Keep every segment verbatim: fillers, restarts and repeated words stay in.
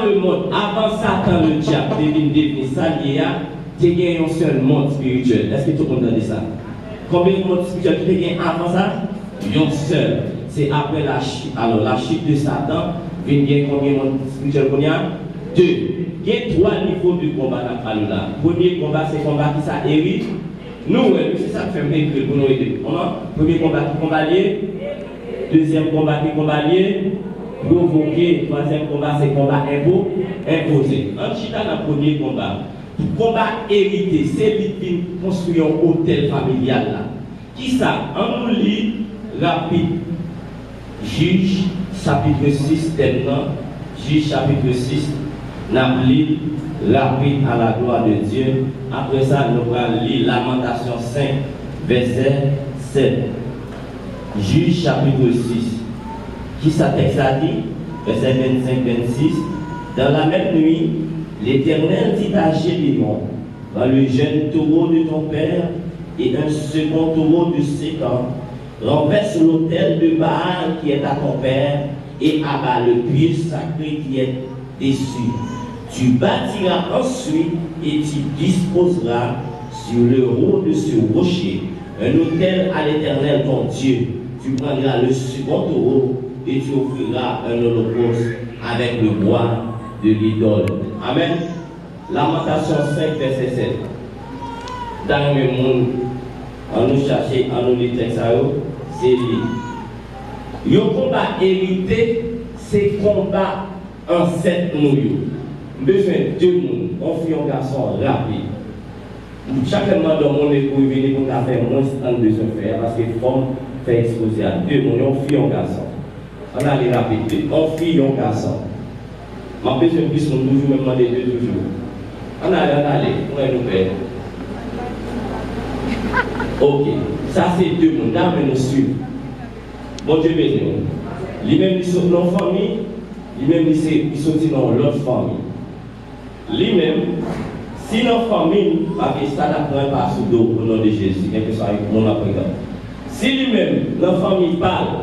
Le mond, avan Satan Ledyab te vin devni sa l ye a, te gen yon sèl mond espirityèl. Èske tout moun tande sa? Konbyen mond espirityèl ki te gen avan sa? Yon sèl. Se apre lachit. Alò, lachit de Satan, vin gen konbyen mond espirityèl kounye a? De. Gen twa nivo de konba n ap pale la. Premye konba, se konba ki sa, Erit? Nou wè, nou, se sa k fè m ekri l pou nou ede. Kòman? Premye konba, ki konba l ye? Dezyèm konba, ki konba l ye? Pwovoke. Twazyèm konba, se konba enpo-, enpoze. Ann chita nan premye konba. Konba Erite, se li k vin konstwi yon otèl familyal la. Kisa? Ann nou li rapid. Jij, chapit sis, tèm nan, Jij, chapit sis, n ap li l rapid, à la gloire de Dieu. Apre sa, nou pral li Lamantasyon senk, vèsè sèt. Jij, chapit sis. Kisa tèks la di? Vèsè vennsenk, vennsis. Dans la même nuit, l'Éternel dit à Gédéon, prends le jeune taureau de ton père et un second taureau de sept ans, renverse l'autel de Baal qui est à ton père et abat le pieu sacré qui est dessus. Tu bâtiras ensuite et tu disposeras sur le haut de ce rocher un autel à l'Éternel ton Dieu. Tu prendras le second taureau et tu offriras un holocauste avec le bois de l'idole. Amen. Lamantasyon senk, vèsè sèt. M ta renmen moun, ann nou chache, ann nou li tèks sa yo, se li. Yon konba Erite, se konba ansèt nou yo. M bezwen de moun, yon fi, yon gason, rapid. Chak lè m mande yon moun, li kouri vini pou n ka fè mwens tan n bezwen fè a, paske fò m fè ekspoze a. De moun, yon fi, yon gason. Ann ale rapid, de. Yon fi, yon gason. M ap bezwen plis moun toujou, men m mande de toujou. Ann ale, ann ale, pou mwen nou pè. Oke. Sa se de moun, dam nou swiv. Bondye beni w. Li menm li sot nan yon fanmi, li menm li se, li soti nan yon lòt fanmi. Li menm, si nan fanmi l, paske sa n ap pran pa sou do, o non de Jezi, kèlkeswa moun ap regarde. Si li menm, nan fanmi pa l,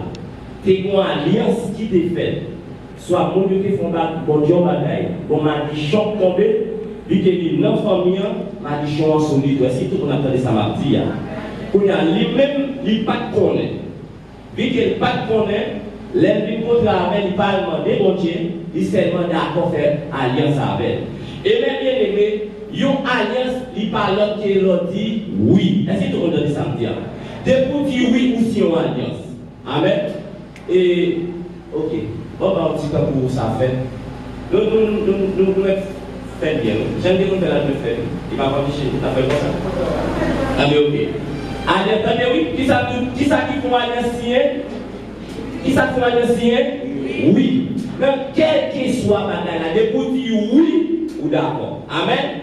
te gen yon alyans ki te fèt, swa moun yo te fè yon ba-, Bondye yon bagay, bon, madichon tonbe, li te vin nan fanmi an, madichon an sou li tou. Èske tout moun ap tande sa m ap di a? Kounye a, li menm, li pa t konnen. Vi ke l pa t konnen, lè l vin kontre avè l, li pa al mande Bondye, li sèlman dakò fè alyans avè l. E men byeneme, yon alyans, li pa lòt ke lè w di wi. Èske tout moun tande sa m di a? Depi w di wi, ou siyen yon alyans. Amèn. E, oke. Bon, ba yon ti tan pou sa fèt. Nou, nou, nou, nou, nou mèt fè l byen, wi. Jan n te konn fè l, nou fè l. Li pa konn fiche, nou ta fè l konsa. Tande, oke. Alyans, tande, wi. Kisa, kisa ki fè yon alyans siyen? Kisa k fè yon alyans siyen? Wi. Nan kèlkeswa bagay la, depi w di wi, ou dakò. Amèn.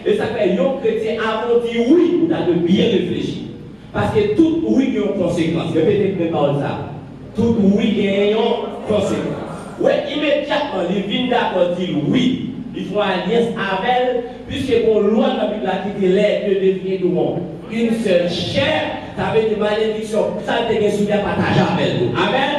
E sa fè yon kretyen, avan w di wi, ou ta dwe byen reflechi. Paske tout wi gen yon konsekans. Repete byen pawòl sa a. Tout wi gen yon konsekans. Wè, imedyatman, li vin dakò di l wi. Li fè yon alyans avè l, piske gon lwa nan Bib la ki di les deux deviendront une seule chair, sa vle di malediksyon, sa l te gen sou li a pataje avè l tou. Amèn?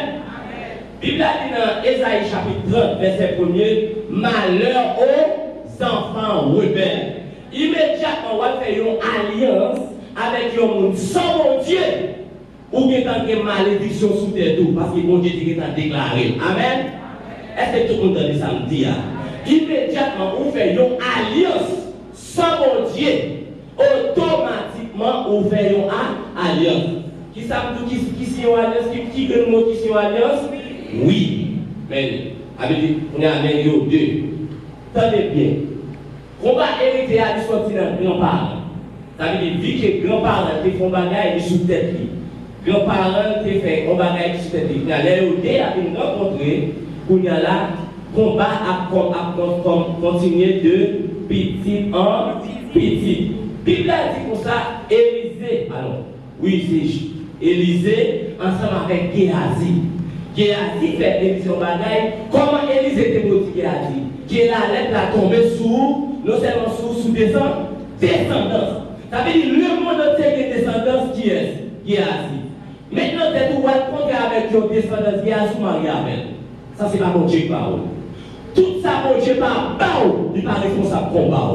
Bib la di nan Ezayi chapit trant, vèsè premye, malheur aux enfants rebelles. Imedyatman, w al fè yon alyans avèk yon moun san Bondye, ou gentan gen malediksyon sou tèt ou, paske Bondye te gentan deklare l. Amèn? Èske tout moun tande sa m di a? Imedyatman, ou fè yon alyans san Bondye, otomatikman, ou fè yon a-, alyans. Kisa m di w ki, ki siyen yon alyans? Ki, ki grenn mo ki siyen yon alyans? Wi. Men li. Sa vle di, kounye a, men yo de. Tande byen. Konba erite a, li sòti nan granparan. Sa vle di, vi ke granparan te fè yon bagay, li sou tèt li. Granparan te fè yon bagay ki sou tèt li. Kounye a, lè yo de a vin rankontre, kounye a la, konba ap kon-, ap kon-, kon-, kontinye de pitit an pitit. Bib la di konsa, Elize, alò, wi, se J-, Elize ansanm avèk Geyazi. Geyazi fè Elize yon bagay. Kòman Elize te modi Geyazi? Ke lalèp la tonbe sou ou, non sèlman sou ou, sou desan-, desandans. Sa vle di, lemonn antye gen desandans kiyès? Geyazi. Mentnan, tèt ou al kontre avèk yon desandans Geyazi, ou marye avè l. Sa se pa Bondye k pawòl. Tout sa Bondye pa ba w, li pa responsab konba w.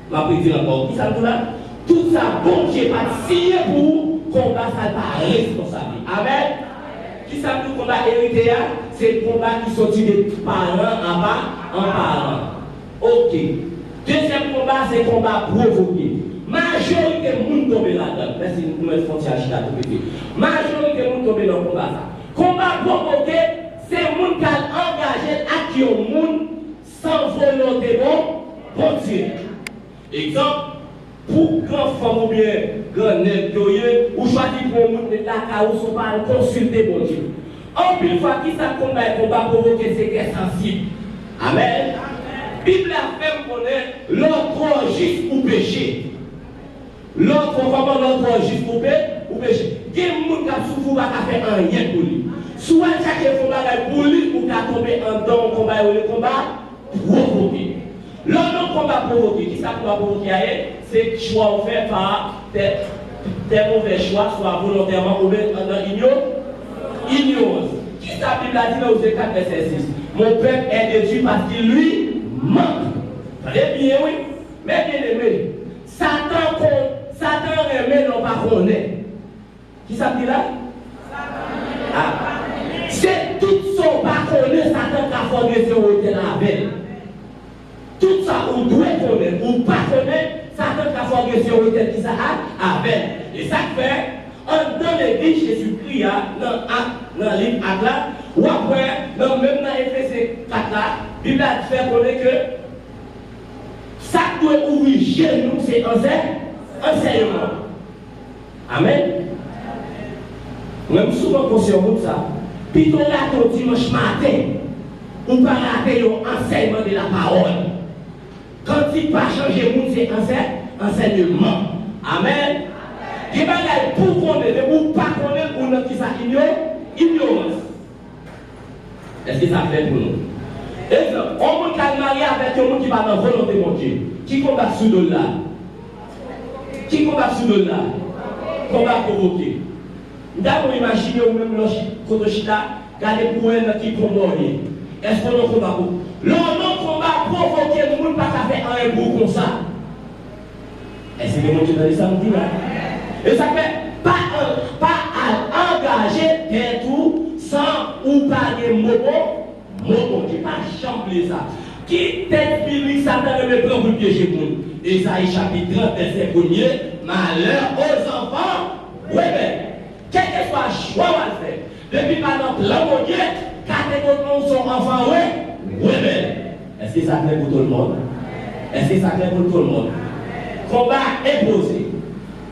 M ap redi l ankò. Kisa m di w la? Tout sa Bondye pa t siyen pou ou, konba sa l pa responsab li. Amèn. Kisa m di w konba erite a? Se konba ki soti de paran apa an paran. Oke. Dezyèm konba, se konba pwovoke. Majorite moun tonbe ladan l. Mèsi, nou mèt fè yon ti achita tou piti. Majorite moun tonbe nan konba sa. Konba pwovoke, se moun k al angaje l ak yon moun san volonte Bon, Bondye. Egzanp, pou gran fanm oubyen gran nèg ke w ye, ou chwazi pran yon moun met lakay ou san w pa al konsilte Bondye. Anpil fwa, kisa k konn bay konba pwovoke se kè sansib. Amèn. Bib la fè m konnen lè w twò jis ou peche. Lè w twò kòman, lè w twò jis ou pe, ou peche. Gen moun k ap soufri, ou pa ka fè anyen pou li. Si w al chache fè yon bagay pou li, ou ka tonbe anndan yon konba yo rele konba pwovoke. Lè w nan konba pwovoke, kisa konba pwovoke a ye? Se chwa w fè pa tè, tè movè chwa, swa volontèman oubyen anndan inyo, inyorans. Kisa Bib la di nan Ozye kat vèsè sis? Mon peuple est détruit parce qu'il lui manque. Tande byen, wi. Men byeneme, Satan kon, Satan renmen lè w pa konnen. Kisa m di la? Ah. Se tout sa w pa konnen, Satan ka fè w rete wotèl avè l. Tout sa ou dwe konnen, ou pa konnen, Satan ka fè w rete wotèl kisa a? Avè l. E sa k fè, anndan legliz Jezikri a, nan Ak, nan liv Ak la, w ap wè, nan, menm nan Efezen kat la, Bib la fè konnen ke sa k dwe ouvri je nou, se ansè, ansèyman. Amèn. Mwen, m souvan konsyan moun sa. Pito w rate yon dimanch maten, ou pa rate yon ansèyman de la pawòl. Kantik pa chanje moun, se ansè, ansèyman. Amèn. Gen bagay pou w konnen, depi w pa konnen l, ou nan kisa? Inyo, inyorans. Èske sa klè pou nou? Egzanp, yon moun k al marye avèk yon moun ki pa nan volonte Bondye. Ki konba sou do l la? Ki konba sou do l la? Konba pwovoke. M ta bon imajine ou menm lè w chi-, kote w chita, gade pou w wè nan ki konba w ye. Èske w nan konba pwo-, lè w nan konba pwovoke, moun pa ka fè anyen pou ou konsa. Èske gen moun ki tande sa m di la? E sa k fè, pa, pa al angaje tèt ou san ou pa gen mo bon, mo Bondye. Pa janm bliye sa. Ki tèks biblik Satan renmen pran pou l pyeje moun? Ezayi chapit trant, vèsè premye, malheur aux enfants rebelles. Kèlkeswa chwa w al fè, depi l pa nan plan Bondye, kate kot non w se yon anfan re-, rebèl. Èske sa klè pou tout moun? Èske sa klè pou tout moun? Konba enpoze.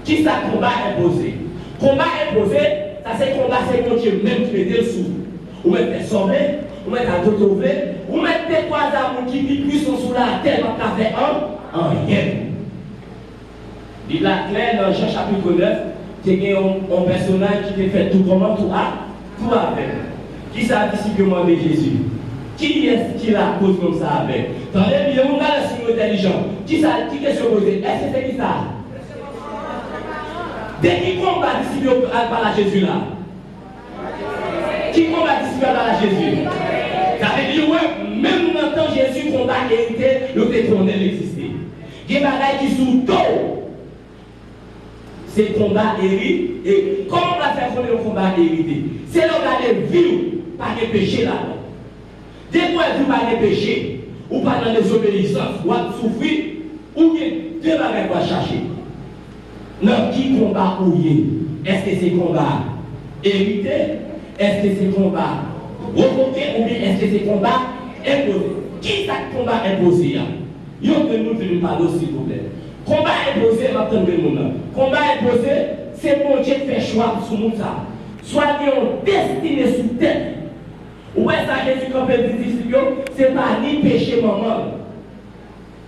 Kisa konba enpoze? Konba enpoze, sa se konba se Bondye menm ki mete l sou ou. Ou mèt fè sa w vle, ou mèt al kote w vle, ou mèt dekwaze a moun ki pi pwisan sou latè p ap ka fè an-, anyen. Bib la klè nan Jan chapit nèf, te gen yon, yon pèsonaj ki te fèt tou kòman, tou a-, tou avèg. Kisa disip yo mande Jezi? Kiyès ki lakoz nonm sa avèg? Tande byen, moun gade si nou entèlijan. Kisa, ki kesyon poze? Èske se kisa? De ki konba disip yo al pale a Jezi la? Ki konba disip yo al pale a Jezi? Sa vle di, wè, menm nan tan Jezi, konba erite, yo te konnen l egziste. Gen bagay ki sou do w. Se konba eri-, e kòman w pral fè konnen yon konba erite? Se lè w gade vi w, pa gen peche ladan l. Depi w wè vi w pa gen peche, ou pa nan dezobeyisans, w ap soufri, ou gen de bagay pou w al chache. Nan ki konba ou ye? Èske se konba erite? Èske se konba pwovoke? Oubyen èske se konba enpoze? Kisa k konba enpoze a? Yon grenn moun vin pale w, silvouplè. Konba enpoze, m ap tann grenn moun nan. Konba enpoze, se Bondye k fè chwa sou moun sa. Swa gen yon destine sou tèt li. Ou wè sa Jezi kanpe di disip yo? Se pa ni peche manman l,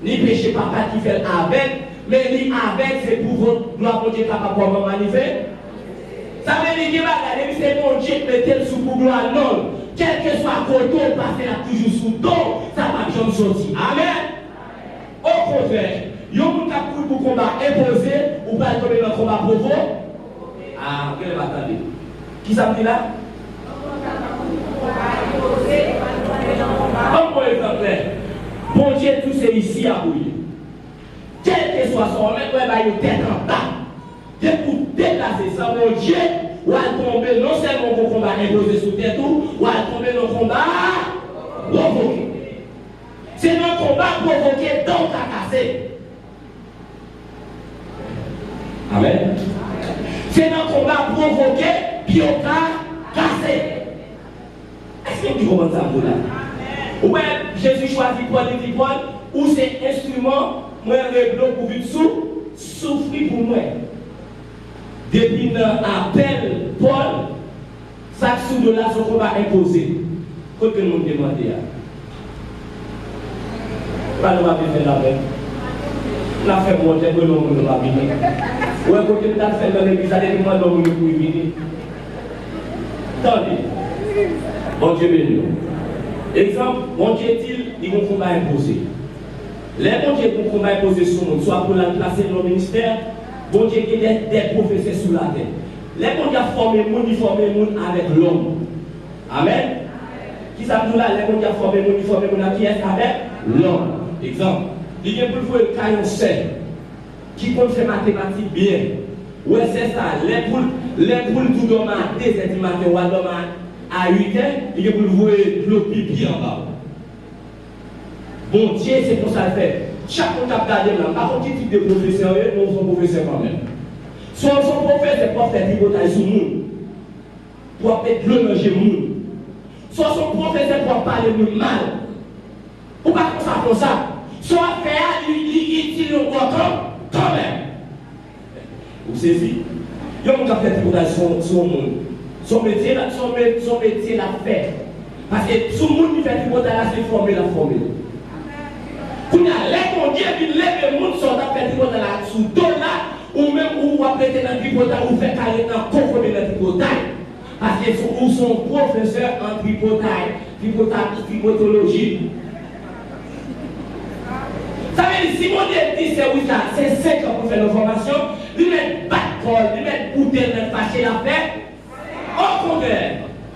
ni peche papa l ki fè l avèg, men li avèg, se pou vo-, glwa Bondye kapab kòman manife-, Sa vle di gen bagay, depi se Bondye k mete l sou pou glwa non l, kèlkeswa kote w pase, l ap toujou sou do w, sa p ap janm soti. Amèn. Okontrè, yon moun k ap kouri pou konba enpoze, ou pral tonbe nan konba pwovo-, a, genlè pa tande. Kisa m di la? Ban m pran tèt anba. Depi w deplase san Bondye, w al tonbe, non sèlman w gon konba enpoze sou tèt ou, w al tonbe nan konba pwovoke. Se nan konba pwovoke dan w ka kase. Amèn. Se nan konba pwovoke pye w ka kase. Èske nou konprann sa m di w la? Ou wè, Jezi chwazi Pòl, li di, Pòl, ou se enstriman mwen regle w pou vin sou, soufri pou mwen. Depi nan apèl Pòl, sa k sou do l la se yon konba enpoze. Kot grenn moun te mande a? Pale w ap vin fè lapè. N ap fè mòtè, grenn moun yo pa vini. Ou wè kote m t al fè l nan legliz la, depi m mande yon moun yo pou vini. Tande. Bondye beni w. Egzanp, Bondye di l, li gon konba enpoze. Lè Bondye gon konba enpoze sou moun, swa pou l al plase l nan ministè, Bondye gen de, de pwofesè sou latè. Lè Bondye ap fòme moun, li fòme moun avèk lòm. Amèn. Kisa m di w la? Lè Bondye ap fòme moun, li fòme moun ak kiyès? Avèk lòm. Egzanp, li gen pou l voye l kay yon sè ki konn fè matematik byen. Ou wè sè sa, lè pou l, lè pou l di w dòmi a de zè di maten, w al dòmi a, a uit è, li gen pou l voye dlo pipi anba w. Bondye, se konsa l fè. Chak moun k ap gade m la, m pa konn ki tip de pwofesè w ye, men w se yon pwofesè kanmenm. Si w se yon pwofesè, w ap fè tripotay sou moun. Pou w ap met dlo nan je moun. Si w se yon pwofesè, pou w ap pale moun mal. Ou pa konsa konsa. Sa w ap fè a, li, li itil yon bò kan, kanmenm. Ou sezi? Yon moun k ap fè tripotay sou, sou yon moun. Se yon metye la, se yon me-, se yon metye l ap fè. Paske sou moun ki fè tripotay la, se fòme l ap fòme l. Kounye a, lè Bondye vin leve moun sa w t ap fè tripotay la sou do l la, ou menm ou w ap rete nan tripotay, ou fè kare nan kokobe nan tripotay. Paske sou, ou se yon pwofesè an tripotay, tripotay, tripotoloji. Sa vle di, si Bondye di sè Wisa se senk an pou fè yon fòmasyon, li mèt bat kò l, li mèt boute l, mèt fache l ap fè. Okontrè,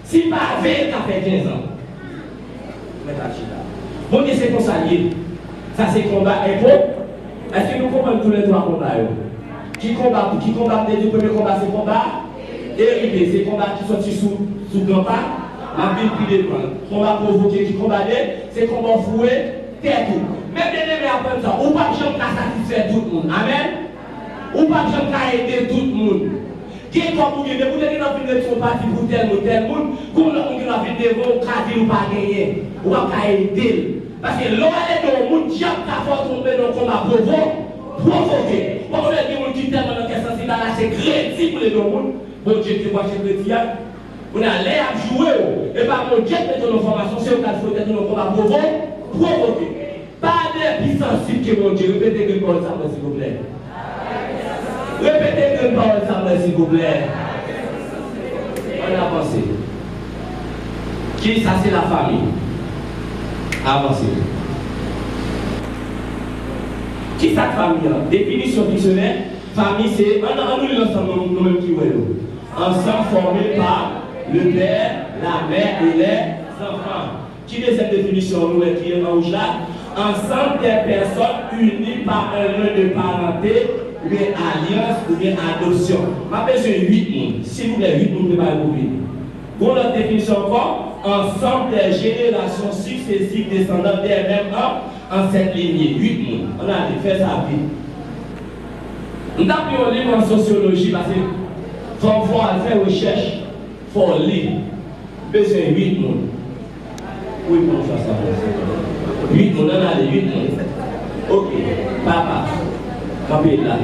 si l pa veye, l ka fè kenz an. Mèt al chita. Bondye se konsa l ye. Sa se konba enpo. Èske nou konprann toulètwa konba yo? Ki konba, ki konba m te di, premye konba se konba erite, se konba ki soti sou, sou granpa, m ap vin pi devan. Konba pwovoke, ki konba de, se konba w foure tèt ou. Men byeneme, aprann sa, ou p ap janm ka satisfè tout moun. Amèn? Ou p ap janm ka ede tout moun. Gen kòb ou gen, depi w te gen anvi retire yon pati pou tèl moun, tèl moun, gon lòt moun ki vin devan w, ka di l ou pa genyen. Ou p ap ka ede l. Paske lè w al ede yon moun, dyab ka fè w tonbe nan konba pwovo-, pwovoke. Ou konnen gen moun ki tèlman nan kè sansib, al achte kredi pou l ede yon moun, Bondye ki te pou achte kredi a. Kounye a, lè y ap joure w, e pa Bondye k mete w nan fòmasyon, se yo k al foure tèt yo nan konba pwovo-, pwovoke. Pa de pi sansib ke Bondye. Repete grenn pawòl sa mwen, silvouplè. Repete grenn pawòl sa mwen, silvouplè. Ann avanse. Kisa se lafanmi? Avanse. Kisa k fanmi an? Definisyon diksyonè, fanmi se, ann, ann nou li l ansanm, nou, nou menm ki wè yo. Ensemble formé par le père, la mère et les enfants. Ki dezyèm definisyon nou wè ki an wouj la? Ensemble des personnes unies par un lien de parenté oubyen alyans oubyen adopsyon. M ap bezwen uit moun. Silvouplè, uit moun prepare pou vini. Gon lòt definisyon ankò, ensemble des générations successives descendant des mêmes an-, ancêtres lignés. Uit moun. Ann ale, fè sa vit. M t ap li yon liv an sosyoloji, paske fò, fò w al fè rechèch, fò w li. Bezwen uit moun. Wi, pran chans la. Uit moun, ann ale, uit moun. Ok. Papa, kanpe la.